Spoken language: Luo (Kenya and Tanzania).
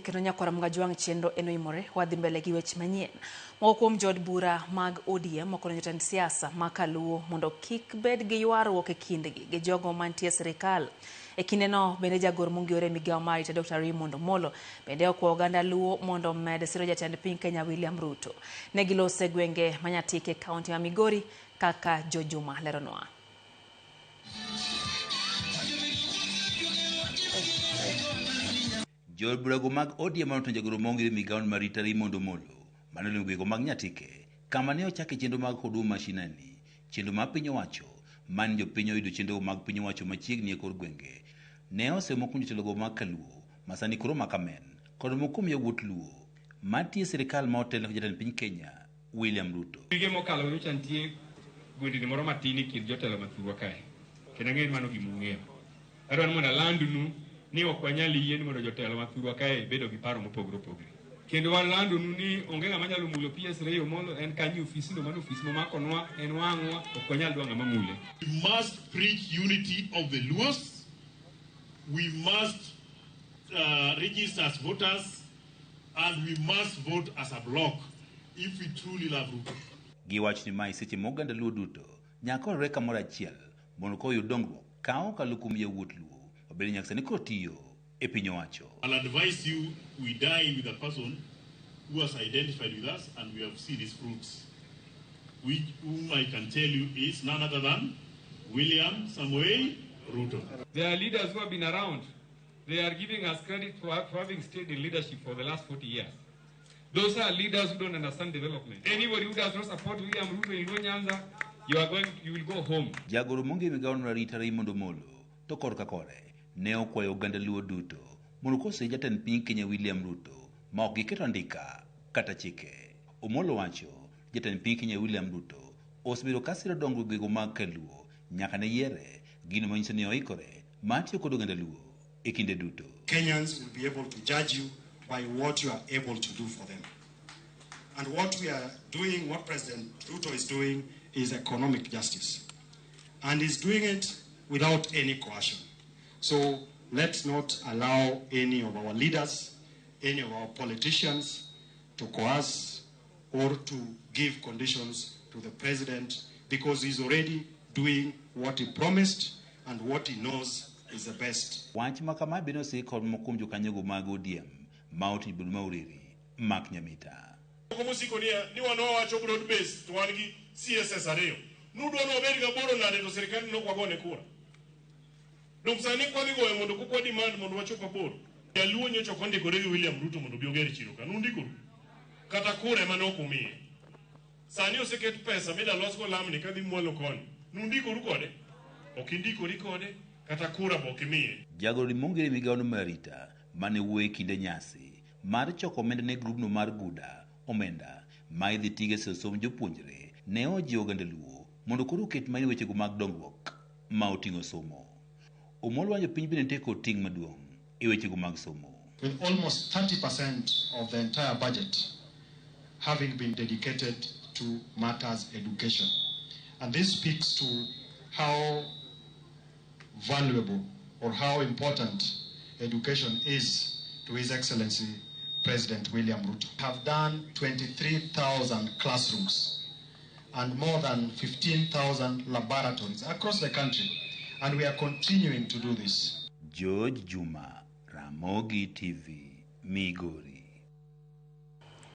kendo nyakwara Mgajwang' chenro en oimore wadhi mbele gi weche manyien. Moko kuom jood bura mag ODM okonyo jotend siasa ma kaluo mondo kik bed gi ywaruok e kindgi gi jogo mantie e sirikal. E kindeno bende jagor mong'ere e migawo mar arita Dr. Raymond Omolo bende okwayo oganda Luo mondo omed siro jatend piny Kenya William Ruto. Ne giloso e gwenge ma Nyatike e kaunti ma Migori kaka Jojuma leronwa. Jood burago mag ODM mane otenjo jagoro mong'ere migawo mar arita Raymond Omolo mane olimo gwenge mag Nyatike kama ne ochake chenro mag Huduma Mashinani, chenro mar piny owacho mane jopiny oyudo chenro mag piny owacho machiegni e kor gwenge. Ne osemo kuom jotelogo mag Kaluo masani koro Makamen kod moko kuom yawuot Luo matiyo e sirikal ma otelne kod jatend piny Kenya William Ruto. Wige mokalo nyocha nitie gwendni moro matin e kind jotelo mathurwa kae. Kendo ang'eyo ni mano gima ung'eyo. Adwaro ni mondo alandnu ni ok wanyal yie ni mondo jotelo mathurwa kae bedo gi paro mopogore opogore. Kendo walandonu ni onge ng'ama nyalo mulo PS Ray Omolo, en kanyo e ofisno, mano ofis momakonwa, en wang'wa, ok wanyal dwa ng'ama mule. We must preach unity of the Luos. We must register as voters and we must vote as a bloc if we truly love Ruto. Giwacho ni mae seche ma oganda Luo duto nyaka oriwre kamoro achiel mondo koyud dongruok ka okalo kuom yawuot Luo mabende nyaka sani koro tiyo e piny owacho. I'll advise you, we dine with a person who has identified with us and we have seen his fruits, which whom I can tell you is none other than William Samoei Ruto. There are leaders who have been around. They are giving us credit for having stayed in leadership for the last 40 years. Those are leaders who don't understand development. Anybody who does not support William Ruto in Luo Nyanza, you will go home. Jagoro mong'e migawo mar arita Raymond Omolo to korka kore ne okwayo oganda Luo duto mondo kose jatend piny Kenya William Ruto ma ok giketo andika kata chike. Omolo wacho jatend piny Kenya William Ruto osebedo ka siro dongruok gwenge mag Kaluo nyaka ne yiere, gino manyiso ni oikore mar tiyo kod oganda Luo e kinde duto. Kenyans will be able to judge you by what you are able to do for them. And what we are doing, what President Ruto is doing, is economic justice. And he's doing it without any coercion. So let's not allow any of our leaders, any of our politicians to coerce or to give conditions to the president, because he's already doing what he promised and what he knows is the best. Wach ma kama bende osik kod moko kuom jokanyogo mag ODM ma oting'o bedo Mauriri Mark Nyamita. Moko mosiko niya ni wan wawacho broad base to wan gi CSS ariyo. Nudwa ni wabed gaboro nade to sirikal nok wagone kura. Dong sani kwadhi goyo mondo kok wa demand mondo wachop aboro. Jaluo nyocha ok ondikore gi William Ruto mondo obi oger chiro ka. Nundikoru. Kata kura ema ne ok umiye. Sani oseket pesa mida losgo lamni kadhi mwalo koni. Nundikoru kode? Ok indikori kode, kata kura be ok imiye. Jagoro mong'ere migawo mar arita mane wuoyo e kinde nyasi mar choko omenda ne grubno mar Guda, omenda ma idhi tigo e somb jopuonjre, ne ojiwo oganda Luo mondo koro oket maino wechego mag dongruok ma oting'o somo. Omolo wacho piny bende nitie kod ting' maduong' e wechego mag somo. With almost 30% of the entire budget having been dedicated to matters education. And this speaks to how valuable or how important education is to His Excellency President William Ruto. We have done 23,000 classrooms and more than 15,000 laboratories across the country, and we are continuing to do this. George Juma, Ramogi TV, Migori.